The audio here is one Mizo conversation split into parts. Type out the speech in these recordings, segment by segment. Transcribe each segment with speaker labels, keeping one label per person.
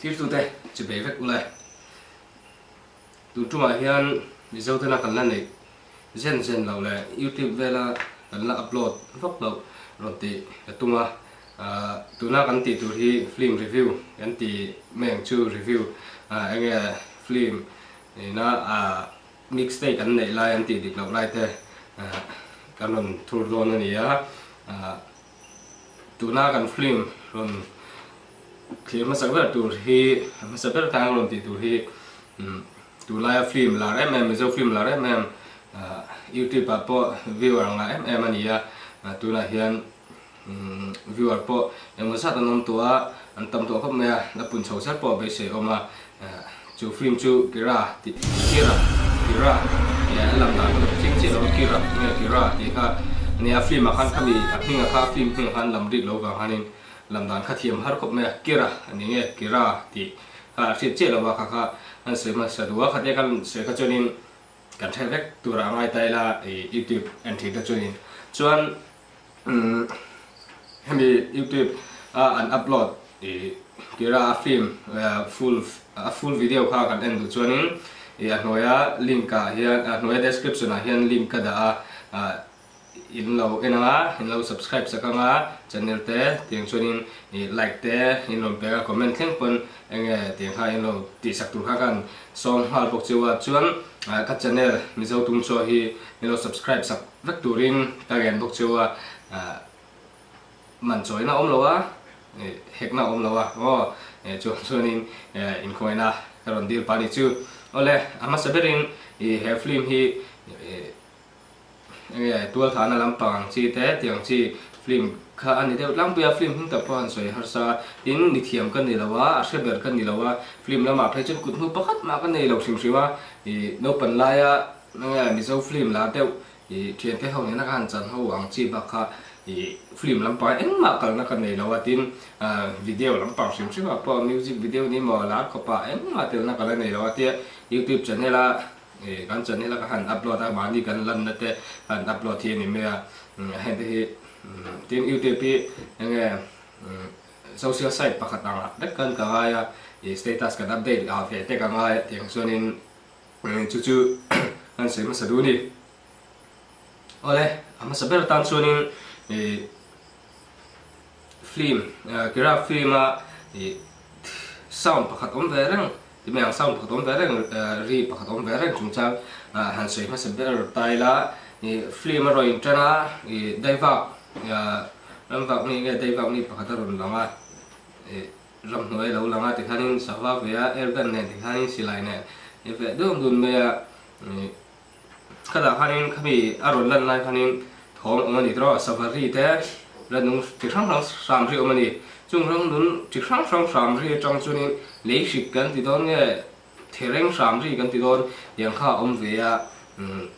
Speaker 1: Thirtute chi bei vek ula e. Tun tumah hian Mizo tena kan la neih zen zen loh leh YouTube vela kan la upload vak loh rawn tih ka tum a. Tuna kan tih tur hi film review kan ti mai ang chu review enge film ina mixtape kan neih lai an tih dik loh lai te kan rawn thur dawn a ni a. Tuna kan film rawn thlir hmasa ber tur hi hmasa ber tang rawn tih tur hi tunlaia film lar em em Mizo film lar em em YouTube ah pawh viewer ngah em em a ni a tunah hian viewer pawh engmaw zat an awm tawh a an tam tawh khawp mai a la pun chho zel pawh a beisei awm a chu film chu Kira tih Kira Kira tia a lam dan chu chiang chiah lo Kira nge Kira tih kha a nia film ah khan khami a hming ah kha film hming ah khan lam rik lo vang khanin Lam dan kha thiam har khawp mai a, Kira a ni nge Kira tih kha a hriat chiah lo a, kha kha an sawi hmasa duh a, khatia kan sawi kha chuanin kan hre vek turah a ngai ta ila i YouTube en thin te chuanin chuan umm hemi YouTube a an upload i Kira a film full a full video kha kan en duh chuanin i a hnuaia link ah hian a hnuaia description ah hian link ka dah a In lo en anga, in lo subscribe sak anga channel te tiang chuanin ih like te in rawn pek a comment thleng pawn enge tiang kha in lo tih sak tur kha kan sawm nghal bawk cheu a chuan ka channel Mizo Tung Chaw hi min lo subscribe sak vek turin ka ngen bawk cheu a man chawina awm lo a ih hekna awm lo a aw chuan chuanin inkhawina ka rawn dil pah a ni chu awle a hmasa berin ih he film hi ih Enge tualthahna lampang ang chi te tiang chi film kha a ni deuh tlangpui a, film hming tak pawh han sawi harsa a, tin ni thiam ka ni lo a, a hre ber ka ni lo a, film lamah phei chuan kut hnu pakhat mah ka nei lo hrim hrim a, ih naupan laia enge Mizo film lar deuh ih thiante ho nena ka han chan ho ang chi bak kha ih film lampang engmah kalna ka nei lo a, tin video lampang hrim hrim ah pawh music video ni maw lar khawpah engmah telna ka la nei lo a tia youtube channel a Ih kan channel a ka han upload a mahni kan lanna te han upload hi a ni mai a heng te hi tin youtube hi enge social site pakhat ang ah vek khan ka ngai a ih status kan update ah ve te ka ngai a tiang chuanin chu chu kan sawi hmasa duh a ni. Awle a hmasa ber atan chuanin ih film Kira film a ih sound pakhat awm ve reng Ti mai ang sound pakhat awm ve reng ri pakhat awm ve reng chungchang han sawi hmasa ber ta ila ih film a rawn intan a ih daivak ramvak mi nge daivak mi pakhat a rawn lang a ih ramhnuai a lo lang a tikhanin sava ve a air gun nen tikhanin silai nen i veh dun dun mai a ih Khatah khanin khami a rawn lan lai khanin thawm awm a ni tawh a, safari te la nung chi hrang hrang hram ri awm a ni. Chung hrang nun chi hrang hrang hram ri atang chuanin lei hrik kan ti dawn nge thereng hram ri kan ti dawn tiang kha a awm ve a, umm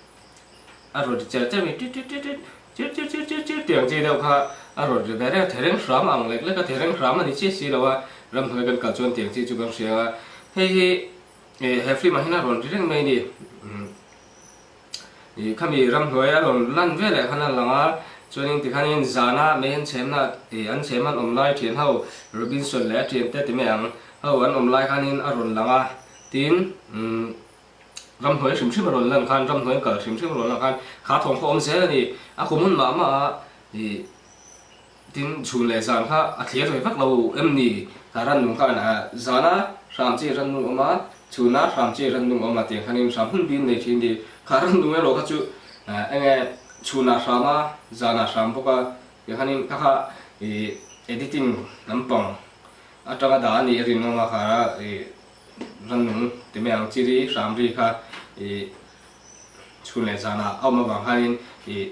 Speaker 1: a rawn ri cher cher mai tit tit tit tit chir chir chir chir chir tiang chi deuh kha a rawn ri ve reng a, thereng hram ang lek lek a, thereng hram a ni chiah si lo a, ramhnuai kan kal chuan tiang chi chu kan hria a, hei hi He film ah hian a rawn ri reng mai a ni. Ih khami ramhnuai a rawn lan ve leh khan a lang a, chuanin tikhanin zana mei an chhemna ih an chhem an awm lai thian ho Robinson leh a thiante ti mai ang ho an awm lai khanin a rawn lang a, tin umm ramhnuai hrim hrim a rawn lan khan ramhnuai an kal hrim hrim a rawn lan khan kha thawng kha awm zel a ni. A kum hun mah mah a ih Tin, chhun leh zan kha a thlir ve vak lo em ni? Kha rannung khan a zan a hram chi rannung awm a, chhun a hram chi rannung awm a tiang khanin hram hun bim nei thin ni. Kha rannung erawh kha chu enge chhunah hram a, zanah hram bawk a tiang khanin kha kha ih editing lampang atanga dah a nih a rinawm a kha ih rannung ti mai ang chiri hram ri kha ih chhun leh zanah a awm avang khanin ih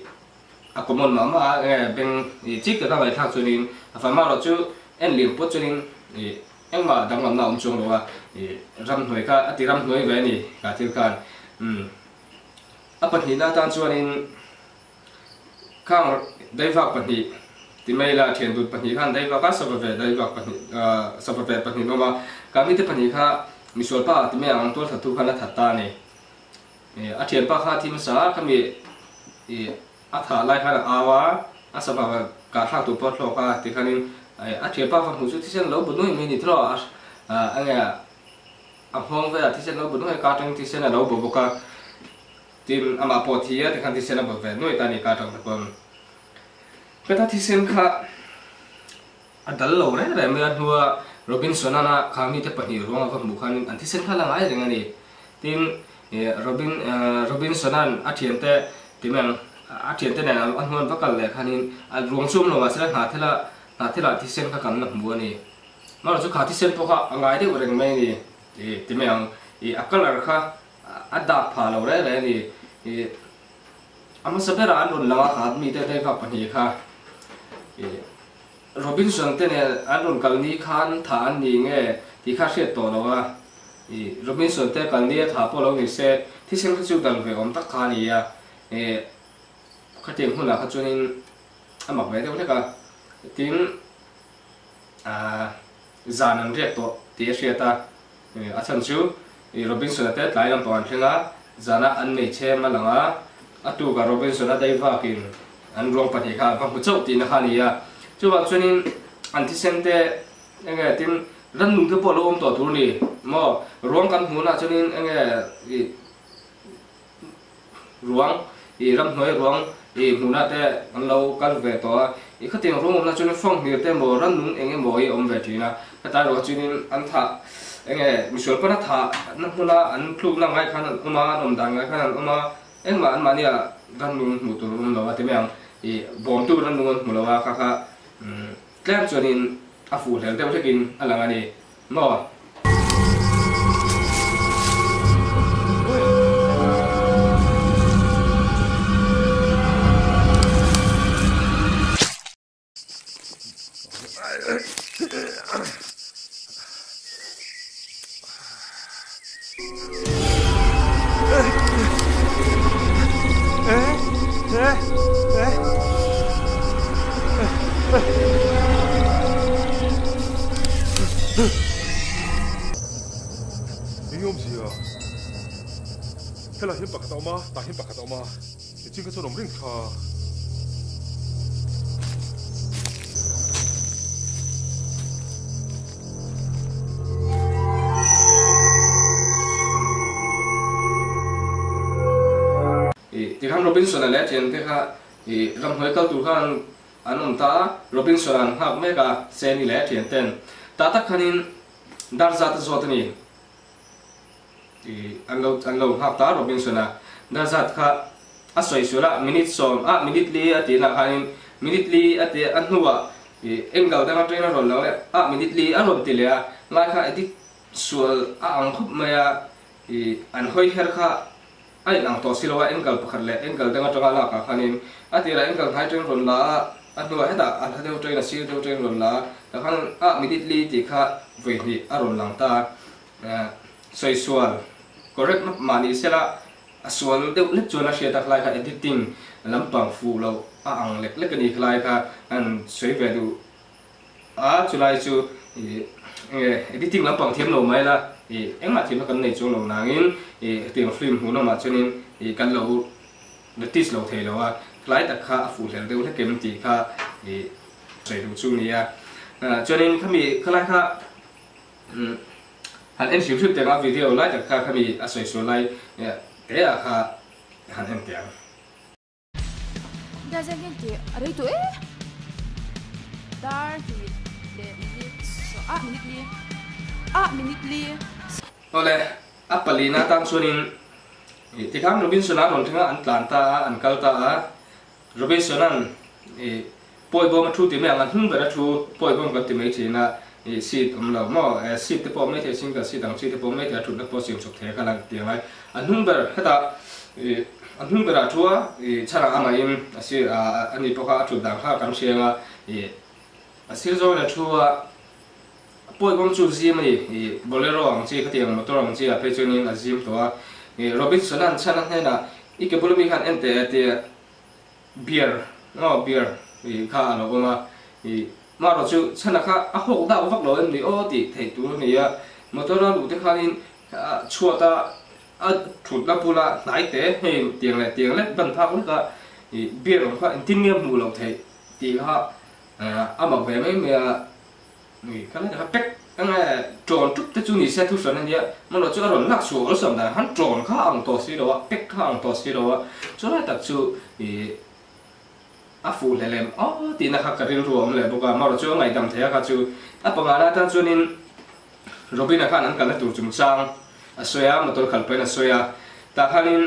Speaker 1: A common mah mah a nge beng ih chik taka ngaihthlak chuanin a fan mah erawh chu en liam pawt chuanin ih engmah danglamna a awm chuang lo a ih ramhnuai kha a ti ramhnuai ve a ni ka thil khan umm a pahnihna atan chuanin khang daivak pahnih ti mai ila thian dut pahnih khan daivak a sava ve daivak pahnih ah sava ve pahnih an awm a ka mite pahnih kha misualpa ti mai ang tualthattu khan a that ta a ni. A thianpa kha a thi hmasa a, khami ih a thah lai khan a au a, a sava kah thlak tur pawh a hlawk a tikhanin a thianpa va hmuh chu thisen lo bu nuai mai a ni tawh a, Enge a nghawng velah thisen lo bu nuai ka atangin thisen a lo bu bawk a, tin amah pawh thi a tikhan thisen a bu ve nuai ta a ni ka atang te pawn. Heta thisen kha a dal lo reng reng mai a, hnua Robinson-a kha mite pahnih ruang a va hmuh khanin an thisen kha la ngai reng a ni. Tin, Robin Robinson-a'n a thiante ti mai ang, a thiante nen a hnuan va kal leh khanin a ruang chu awm lo mahse hna thila hna thilah thisen kha kan la hmu a ni. Amaherawhchu kha thisen pawh kha a ngai deuh reng mai a ni ti mai ang, a colour kha a dak phah lo reng reng a ni. A hmasa berah an rawn lang a kha mite daivak pahnih kha Robinson te nen an rawn kal ni khan thah an ni nge tih kha hriat tawh lo a, Robinson te kal ni a thah pawh lo ni se thisen kha chu dal ve awm tak kha a ni a, khatiang hunah kha chuanin a mak ve deuh hlek a, tin zan an riak tawh tih a hriat a, a chhan chu Robinson-a te tlai lampang an thleng a, zana an hmeichhe a lang a, a tukah Robinson-a daivakin an ruang pahnih kha an va hmu chauh tihna kha a ni a. Chuvang chuanin an thisen te enge tin rannung te pawh a lo awm tawh tur a ni maw? Ruang kan hmuhnah chuanin enge ih ruang ih ramhnuai ruang ih hmuhnah te an lo kal ve tawh a, ih khatiang ruang awmna chuanin fanghmir te emaw rannung eng emaw hi a awm ve thin a, hetlai ruah chuanin an thah enge misual pana thah na hmuna an tlukna ngai khan an awm a, an awm dan ngai khan an awm a, engmah an mahnia rannung hmuh tur awm lo a ti mai ang, ih bawmtu rannung an hmu lo a kha kha tlem chuanin a fuh hlel deuh hlekin a lang a ni. Maw?
Speaker 2: Eng awmzia? Helai hian pakhat a awm a, tah hian pakhat a awm a, nichin kha chuan awm reng kha.
Speaker 1: Tikhan Robinson-a leh a thiante kha ramhnuai kal tur khan an awm ta a, Robinson-a an nghak mek a, Seni leh a thianten tah tak khanin dar zat a zawt a ni. An lo an lo nghak ta Robinson-a dar zat kha a sawi sual a, minute sawm ah minute li a tih nah khanin minute li a ti a hnuah angle danga train a rawn lang leh ah minute li a rawn ti leh a, lai kha edit sual a ang khup mai a, an hawi her kha A inang tawh si lo a, angle pakhat leh angle dang atanga lak ah khanin a tirah angle hnai train rawn la a, a hnuah hetah a hla deuh train a sir deuh train rawn la a, tah khan a minute li tih kha vawi hnih a rawn lang ta a, sawi sual correct na mah ni sela a sual deuh lek chuan a hriat a khalai kha editing lampang fuh loh a ang lek lek a ni khalai kha an sawi ve duh. A chulai chu ih enge editing lampang thiam lo mai la ih engmah thiamna kan nei chuang lo nangin ih hetiang film hmuh lamah chuanin ih kan lo notice lo thei lo a, tlai tak kha a fuh hlel deuh hlek em tih kha ih sawi duh chu a ni a. Chuanin khami khalai kha umm han en hrim hrim teh ang a video lai tak kha khami a sawi sual lai te ah kha han en teh ang.
Speaker 3: Dar zan hian tih a rei tawh e. Dar hnih leh minute saw ah minute li ah minute li.
Speaker 1: Awle, a palina atan chuanin ih tikhan Robinson-a rawn thleng a, an tlan ta a, an kal ta a. Robinson-a'n ih pawi bawm a thu ti mai ang, a hnung ber a thu pawi bawm kan ti mai thin a, ih seat awm lo maw, eh seat te pawh awm mai thei, single seat ang chi te pawh awm mai thei a, thutna pawh siam chawp thei a kha la ti ang ai. A hnung ber hetah ih a hnung berah thu a, ih chhanah amahin a sir ah a ni bawk a, a thut dan kha kan hriang a, ih a sir zawngin a thu a, pawi bawm chu zim a ni, ih bolero ang chi khatiang motor ang chi ah phei chuanin a zim tawh a, ih Robinson-a'n chhan a hnenah i ke bula mi khan en teh a ti a. Beer aw beer ih kha a lo awm a, ih marawh chu chhana kha a hawk dak vak lo em ni aw tih theih tur a ni a, motor a luh te khanin chhuat a a thutna bula hnai te hei tiang leh tiang lek ban phak lek a ih beer awm kha engtin nge hmuh loh theih tih kha a mak ve mai mai a, ih kha lai takah pack. Enge ṭawn ṭup te chu ni se thuhran a nia, hmanraw chu a rawn lak chhuah awlsam dan khan ṭawn kha a ang tawh si lo a, pek kha a ang tawh si lo a, chulai tak chu ih a fuh hle lem aw tihna kha ka rilru a awm leh bawk a, hmanraw chu a ngaihdam thei a kha chu a pangana atan chuanin Robin-a khan an kalna tur chungchang a sawi a, motor khalh pahin a sawi a, tah khanin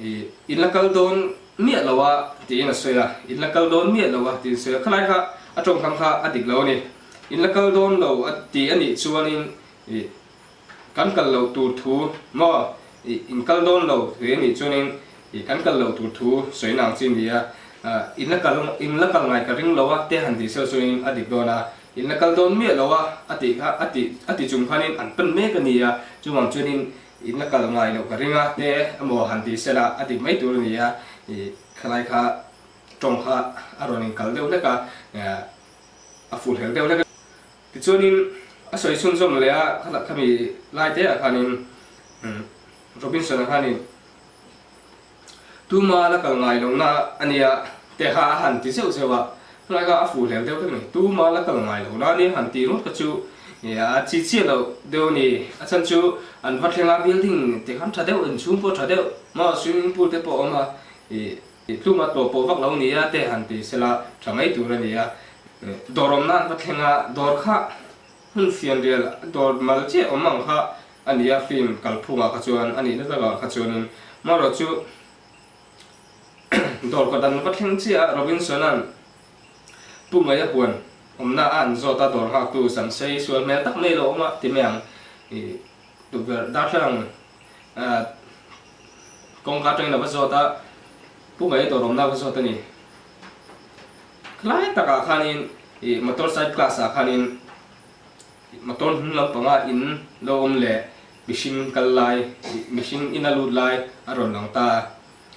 Speaker 1: ih in la kal dawn miah lo a tiin a sawi a, in la kal dawn miah lo a tiin a sawi a, khalai kha a tawngkam kha a dik lo a ni. In la kal dawn lo a ti a nih chuanin ih kan kal loh tur thu maw ih in kal dawn lo tih a nih chuanin ih kan kal loh tur thu sawi nang chi ni a, in la kal in la kal ngai ka ring lo a te han tih seuh chuanin a dik dawn a, in la kal dawn miah lo a a tih kha a tih a ti chung khanin an pan mek a ni a, chuvang chuanin in la kal ngai loh ka ring a te emaw han tih sela a dik mai tur a ni a, ih khalai kha tawng kha a rawn inkal deuh hlek a. A fuh hlel deuh hlek a. Tichuanin a sawi chhunzawm leh a, khatah khami lai te ah khanin Robinson-a khanin tuma la kal ngai lohna a nia te kha a han ti zeuh zeuh a, khulai kha a fuh hlel deuh hlek a ni. Tuma la kal ngai lohna a nia han ti ringawt kha chu a chi chiah loh deuh a ni. A chhan chu an va thleng a, building te khan tha deuh, inchhung pawh tha deuh maw, swimming pool te pawh a awm a, ih Tluma tawh pawh vak lo nia te han ti sela tha mai tur a ni a. Dawr awmna an va thleng a, dawr kha hun fianrial dawr mal chiah awm ang kha a ni a, film kalphungah kha chuan a nihna takah kha chuanin marawh chu dawr kawt an va thleng chiah a, Robinson-a'n Pu Maia huan awmna a an zawt a, dawr nghaktu samsei sual hmel tak mai lo awm a ti mai ang. Tukverh darthlalang Kawngka atangin a va zawt a, Pu Mai dawrawmna a va zawt a ni. Khalai takah khanin ih motor side glass ah khanin motor hnung lampanga in lo awm leh mihring kal lai ih mihring in a lut lai a rawn lang ta a.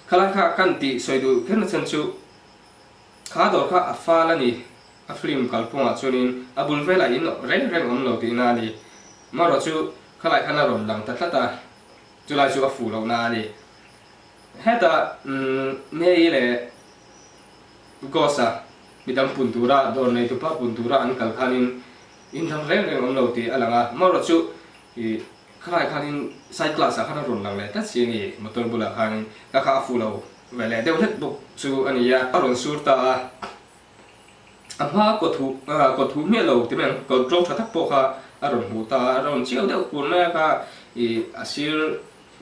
Speaker 1: Khalai kha kan tih sawi duh kher na chhan chu kha dawr kha a fal a ni. A film kalphungah chuanin a bul velah in reng reng awm lo tihna a ni. Marawh chu khalai khan a rawn lang ta tlat a. Chulai chu a fuh lohna a ni. Hetah May leh Ghost-a midang pun tura dawr neitupa pun tura an kal khanin indang reng reng awm lo tih a lang a. Marawh chu ih khalai khanin side glass ah khan a rawn lang leh tlat si a ni motor bulah khanin ka kha a fuh lo ve leh deuh hlek bawk chu a ni a. A rawn sur ta a. A hma kawt huh kawt huh hmiah lo ti mai ang, kawt rawng tha tak pawh kha a rawn hmuh ta a, a rawn chiau deuh kur mai a kha ih a sir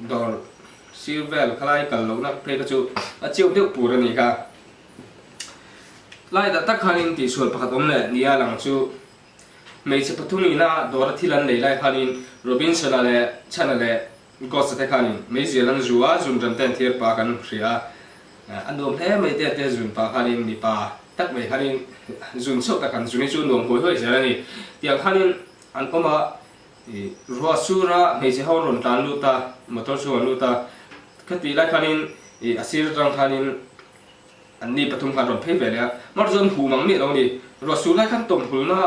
Speaker 1: dawr sir vel khalai kal lohna phei kha chu a chiau deuh pur a ni kha. Lai dah tak khanin tihsual pakhat awm leh nia lang chu hmeichhe pathum ina dawra thil an nei lai khanin Robinson-a leh Chhana leh Ghost-a te khanin meizial an zu a, zun ran te an thiar pah kan hria a. A nuam hle mai te te zun pah khanin mipa tak mai khanin zun chauh tak an zun hi chu nuam huai huai zel a ni. Tiang khanin an awm a, ih ruah sur a hmeichhe ho an rawn tlan lut a, motor chhung an lut a, khatih lai khanin ih a sir atang khanin an ni pathum khan rawn phei ve leh a, mar chu an huh mang miah lo a ni. Ruah sur lai khan tawmhulna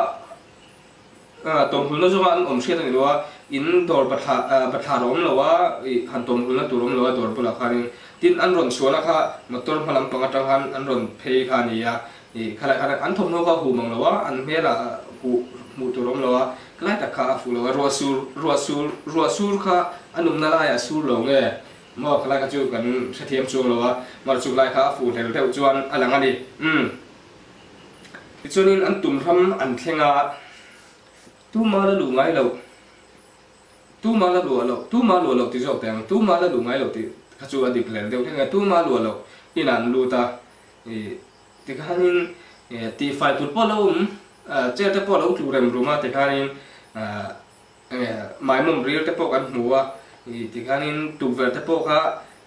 Speaker 1: Tawmhulna zawnga an awm hriat a ni lo a, in dawr bathlar bathlar a awm lo a, ih han tawmhulna tur a awm lo a dawr bulah khanin. Tin, an rawn chhuahna kha motor hma lampang atang khan an rawn phei kha a ni a, ih khalai khan an thawmhnaw kha a huh mang lo a, an hmelah huh hmuh tur a awm lo a, khalai tak kha a fuh lo a, ruah sur ruah sur ruah sur kha a numna laiah a sur lo nge maw khalai kha chu kan hrethiam chuang lo a, mar chuk lai kha a fuh hlel deuh chuan a lang a ni. Umm. Tichuanin an tum ram an thleng a, tuma la luh ngai loh, tuma la luah loh, tuma luah loh ti zawk teh ang, tuma la luh ngai loh tih kha chu a dik hlel deuh hlek a, tuma luah loh inah an lut a, ih tikhanin tihfai tur pawh a lo awm, chair te pawh a lo tlu rem rum a tikhanin Maimawm ril te pawh kan hmu a, ih tikhanin tukverh te pawh kha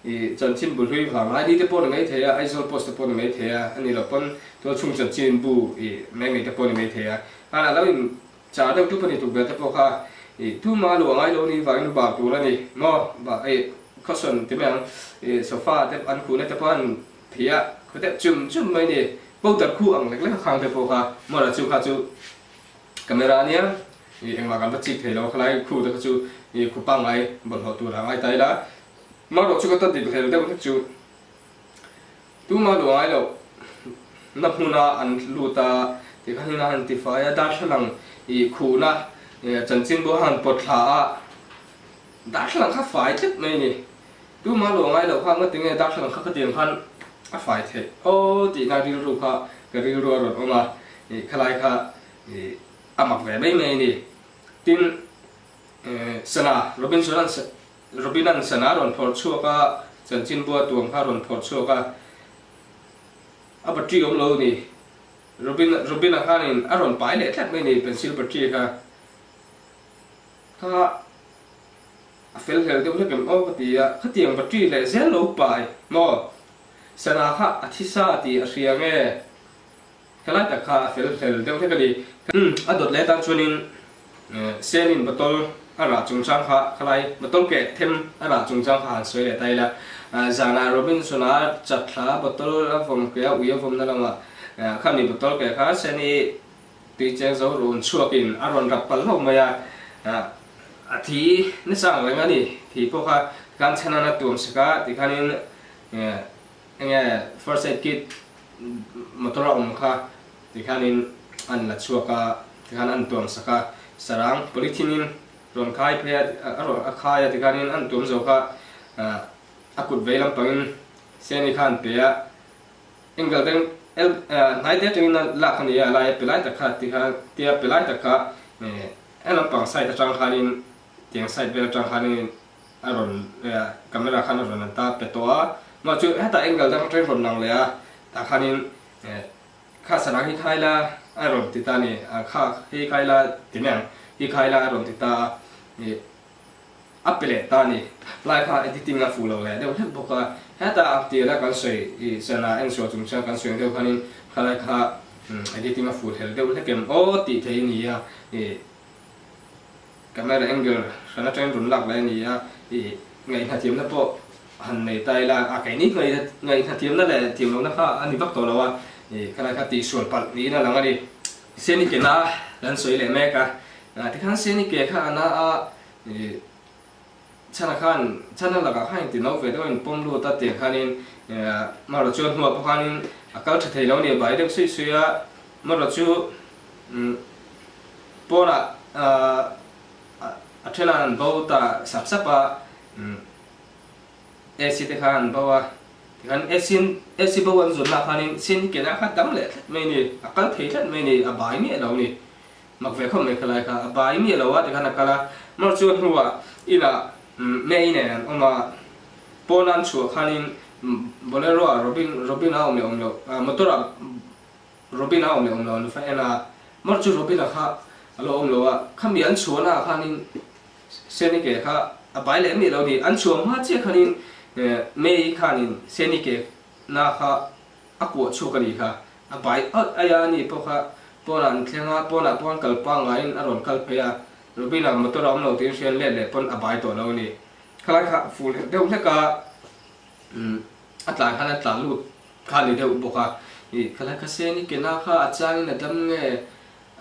Speaker 1: ih chanchin bu hlui vang ai ni te pawh ni mai thei a, Aizawl Post te pawh ni mai thei a, a ni loh pawn tual chhung chanchin bu ih mai mai te pawh ni mai thei a, hmanah lo in chah deuh tup a ni tukverh te pawh kha ih tuma luah ngai lo ni vangin bar tur a ni maw ba ih cushion ti mai ang ih sofa te an khuhna te pawh an phih a, khaw deuh chum chum mai ni powder khu ang lek lek a khang te pawh kha mawla chu kha chu Camera ania ih engmah kan va chik thei lo khalai khu te kha chu ih khu pangngai bawlhhlawh tur a ngai ta ila marawh chu ka ta dik hlel deuh hlek chu tumah luh ngai loh na hmuna an lut a tikhan hina han tifai a darthlalang ih khuhna Chanchinbu a han pawt thla a, darthlalang kha fai tlat mai a ni. Tuma luah ngai loh kha ngatinge darthlalang kha khatiang khan a fai theih aw tihna rilru kha ka rilru a rawn awm a, khalai kha a mak ve mai mai a ni. Tin, Sana, Robinson-a'n Robin-a'n sana a rawn phawrh chhuak a, chanchinbua tuam kha a rawn phawrh chhuak a, a battery awm lo a ni. Robin Robin-a khanin a rawn pai leh tlat mai ni pencil battery kha kha a fel hlel deuh hlek em aw ka ti a, khatiang battery leh zel lo pai maw? Sana kha a thi sa tih a hria nge? Khalai tak kha a fel hlel deuh hlek a ni. Umm a dawt leh tan chuanin Senin bottle a rah chungchang kha khalai bottle keh them a rah chungchang kha han sawi leh ta ila. Zanah Robinson-a chatthla bottle a vawm keh a ui a vawmna lamah khami bottle keh kha Seni tui cheng zo run chhuakin a rawn rap palh hlauh mai a. A thi nasa ang reng a ni. Thi pawh kha tikhan chhanan a tuam sak a tikhanin Enge first aid kit motor a awm kha tikhanin an la chhuak a, tikhan an tuam sak a, sarang polythene in rawn khai phei a, a rawn a khai a tikhanin an tuam zo kha a kut vei lampangin Seni kha an pe a, angle deng hnai te atangin a lak a ni a, a lai a pe lai tak kha tikhan tia pe lai tak kha he lampang side atang khanin tiang side vel atang khanin a rawn camera khan a rawn an ta pe tawh a mah chu hetah angle dang atangin rawn lang leh a tah khanin kha sarang hi khai la a rawn ti ta a ni a kha hi khai la ti mai ang hi khai la a rawn ti ta a ih a pe leh ta a ni lai kha editing a fuh lo leh deuh hlek bawk a hetah a tir a kan sawi ih sana en sual chung chuan kan sawi ang deuh khanin khalai kha editing a fuh hlel deuh hlek em aw tih theih a ni a ih. Camera angle hran atangin rawn lak lai a ni a, ih ngaihnathiamna pawh han nei ta ila a keini ngaihnathiamna leh thiamlohna kha a ni vak tawh lo a, ih khalai kha tihsual palh niin a lang a ni. Seni ke na kan sawi leh mek a, tikhan Seni ke kha a na a, ih Chhana khan Chhana lakah khan inti no ve deuh a inpawm lut a tiang khanin marawh chu a hnuah pawh khanin a kal tha thei lo a ni a bai deuh suih suih a, marawh chu Pawnah a thenan an bo ta sap sap a, AC te kha an bo a, tikhan AC AC bo an zawn lah khanin sen hi kenah kha dam leh tlat mai a ni, a kal thei tlat mai a ni, a bai miah lo a ni. Mak ve khawp mai khalai kha, a bai miah lo a tikhan a kal a, mawr chu a hnuah inah May nen an awm a, pawn an chhuah khanin Bolero ah Robin Robin a awm leh awm loh, motor ah Robin a awm leh awm lo an va en a, mawr chu Robin a kha a lo awm lo a, khami an chhuahna ah khanin Seni ke kha a bai leh miah lo ni, an chhuah hma chiah khanin May khanin Seni ke na kha a kuah chhuak a nih kha, a bai aih aih a, ani pawh kha pawnah an thleng a, pawnah pawh an kal pangaiin a rawn kal phei a, Robin a motor a awm lo tiin hrian let leh pawn a bai tawh lo a ni, khalai kha ful deuh hlek a, a tlan khan a tlan lut. Kha ni deuh bawk a, ih khalai kha sen i kena kha a changin a dam nge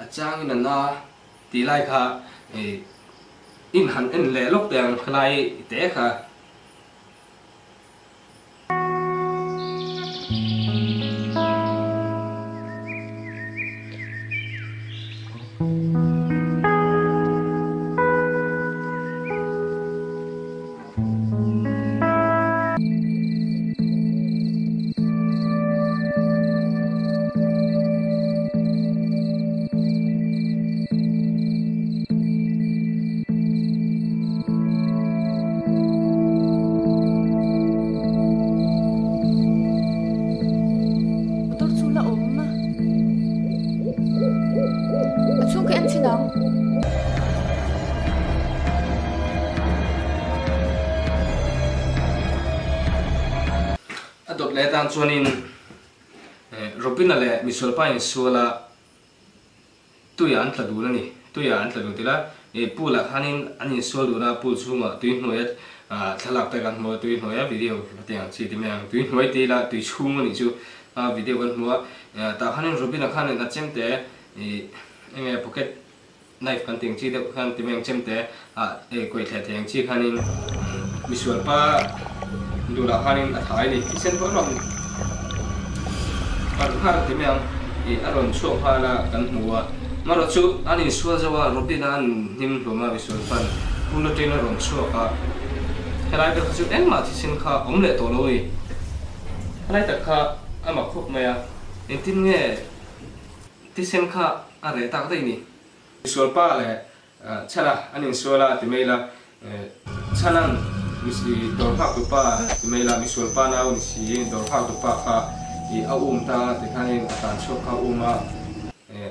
Speaker 1: a changin a na tih lai kha ih in han en leh lawk teh ang khalai te kha.
Speaker 3: Motor chu la awm a chhung khi en chhin ang.
Speaker 1: A dawt leh atan chuanin Robina leh misualpa insuala tuiah an tla dun a ni. Tuiah an tla dun tila pool ah khanin an insual dun a, pool chhungah tui hnuaia thlalak te kan hmu a, tui hnuaia video hetiang ang chi ti mai ang, tui hnuai ti ila tui chhung a nih chu video kan hmu a. Tah khanin Robina khanin a chemte enge pocket Knife kan tih ang chi deuh khan ti mai ang chem te ah ei kuai thleh thei ang chi khanin misual pa dulah khanin a thai a ni. Thisen pawh a rawn parh nghal ti mai ang ih a rawn chhuak nghal a kan hmu a. Marawh chu an insual zo a, Robin-a an hnim hlum a, misual pan hmun atangin a rawn chhuak a, helai vel kha chu engmah thisen kha awm leh tawh lo a ni. Helai tak kha a mak khawp mai a, engtin nge thisen kha a reh tak daih ni? Misual pa leh Chhana an insual a ti mai la, Chhana'n dawr nghak tu pa ti mai la, misual pa nau ni si, dawr nghak tu pa kha a um ta a ti khanin a tan chhuak kha a um a,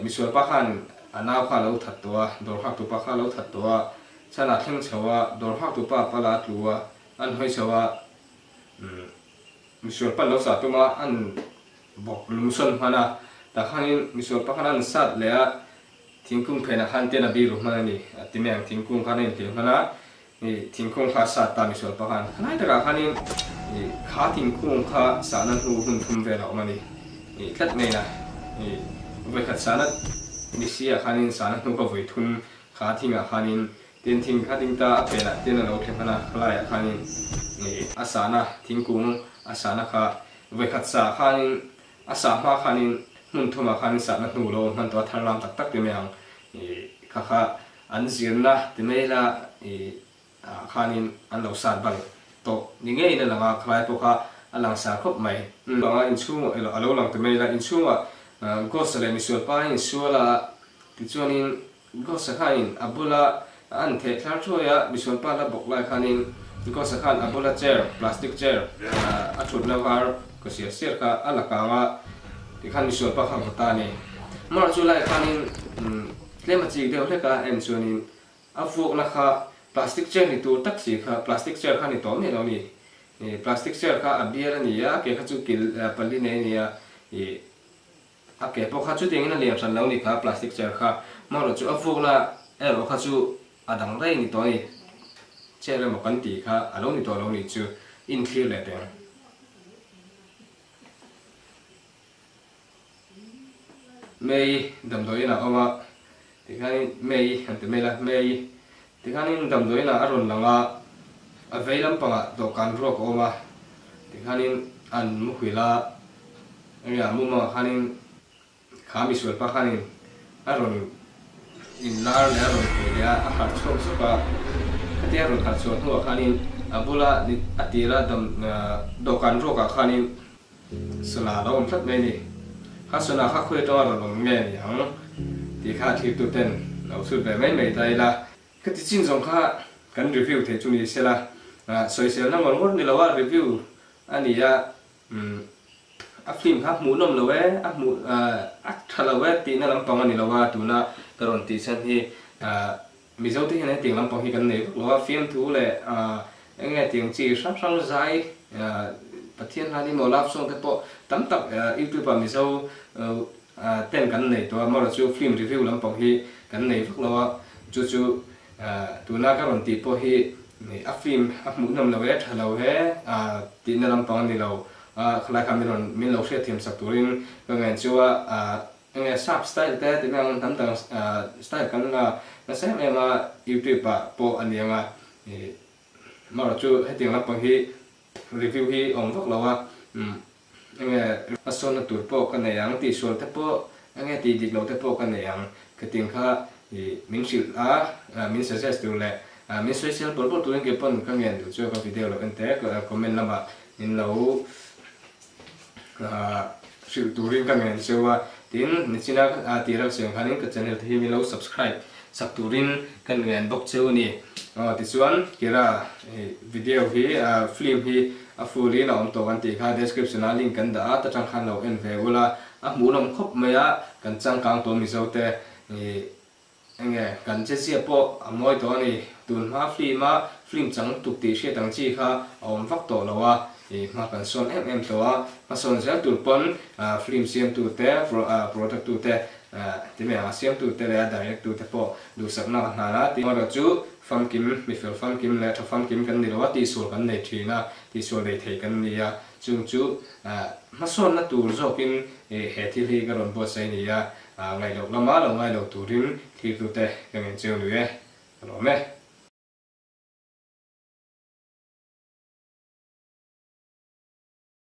Speaker 1: misual pa khan a nau kha a lo that tawh a, dawr nghak tu pa kha a lo that tawh a, Chhana thleng chho a, dawr nghak tu pa pala a tlu a, an hawi chho a, misual pan lo sah tum a, an bawk lungsawn hman a, tah khanin misual pa khan an sat leh a, Thingkung phenah khan ten a biru hman a ni. A ti mai ang, thingkung khan a inhliam hman a, ih thingkung kha a sat ta misual pa khan. Khalai takah khanin ih kha thingkung kha sahna hnu hun thum vel a awm a ni. Ih tlat mai a, ih vawikhat sahna ni si ah khanin sahna hnu kha vawi thum kha thingah khanin tin thing kha ding ta a phenah ten a lo thle hman a, khalaiah khanin ih a sahna thingkung a sahna kha vawikhat sah khanin A sah hma khanin hmun thumah khanin sahna hnu lo hman tawh a thar lam tak tak ti mai ang ih kha kha an zirna ti mai la ih ah khanin an lo sat bal tawh ni ngeiin a lang a, khalai pawh kha a lang sar khawp mai. Anga inchhungah elo a lo lang ti mai la inchhungah Ghost-a leh misual pa a insual a tichuanin Ghost-a khanin a bula an theh thlar thuai a misual pa la bawk lai khanin Ghost-a khan a bula chair, plastic chair, a thutna var ka siar siar kha a la kang a, tikhan misual pa kha vaw ta a ni. Mar chu lai khanin tlem a chik deuh hlek a en chuanin a vuakna kha plastic chair ni tur tak si kha plastic chair kha ni tawh miah lo a ni. Plastic chair kha a bial a ni a, ke kha chu kil pali nei a ni a, ih A ke pawh kha chutiangin a lian hran lo ni kha plastic chair kha marawh chu a vukna erawh kha chu a dang daih ni tawh a ni. Chair emaw kan tih kha a lo ni tawh lo ni chu inthlir leh teng. May damdawiin ah a awm a tikhanin May han ti mai la May tikhanin damdawiin ah a rawn lang a a vei lampangah dawhkan ruak a awm a tikhanin an muhil a. Enge a mumangah khanin kha misual pa khanin a rawn inlar leh a rawn hawi leh a, a harh chhuak zuk a. Khatia a rawn harh chhuah hnuah khanin a bula a tira dam dawhkan ruakah khanin sana a lo awm tlat mai a ni. Kha sana kha khawi atanga rawn awm nge ni ang tih kha thirtuten lo chhut ve mai mai ta ila. Khati chin zawng kha kan review thei chu ni sela, sawiselna ngawr ngawr ni loa review a ni a. Umm a film kha hmuhnawm lo e, a hmuh a tha lo e tihna lampang a ni lo a, tuna ka rawn tih chhan hi Mizo te hian hetiang lampang hi kan nei vak lo a, fiamthu leh eng nge tiang chi hrang hrang zai Pathian hlan emaw love song te pawh tam tak youtube ah Mizo ten kan nei tawh a, amaherawhchu chu film review lampang hi kan nei vak lo a, chu chu Tuna ka rawn tih pawh hi a film a hmuhnawm lo e, tha lo e tihna lampang a ni lo. Khalai kha min rawn min lo hriatthiam sak turin ka ngain chu a, enge sap style te tih mai ang hnam dang style kan la nasa em em a youtube ah pawh a ni ang a, amaherawhchu chu hetiang lampang hi review hi a awm vak lo a. Enge a sawnna tur pawh ka nei ang, tihsual te pawh enge tih dik loh te pawh ka nei ang, khatiang kha ih min hrilh a, min suggest tur leh min sawisel bawl bawl turin kei pawn ka ngen duh chu ka video lo en te comment lamah min lo hrilh turin ka ngen cheu a, tin nichina tih reuh siam khanin ka channel te hi min lo subscribe sak turin ka ngen bawk cheu a ni. Aw tichuan Kira video hi film hi A full in a awm tawh kan tih kha description ah link kan dah a, ta tang khan lo en ve ula, a hmuhnawm khawp mai a, kan changkang tawh Mizo te ih enge kan che zia pawh a mawi tawh a ni, tun hma film a film chang tuk tih hriat ang chi kha a awm vak tawh lo a, ih hma kan sawn em em tawh a, hmasawn zel tur pawn film siam tu te product tu te ti mai ang a siam tu te leh a direct tu te pawh duhsakna ka hnan a, tih erawh chu Famkim, mifel famkim leh tha famkim kan ni lo a, tihsual kan nei thin a, tihsual nei thei kan ni a, chung chu hmasawnna tur zawkin he thil hi ka rawn buatsaih a ni a, ngaihloh lama lo ngailo turin thirtute ka ngen cheu nui e, ka lawm e.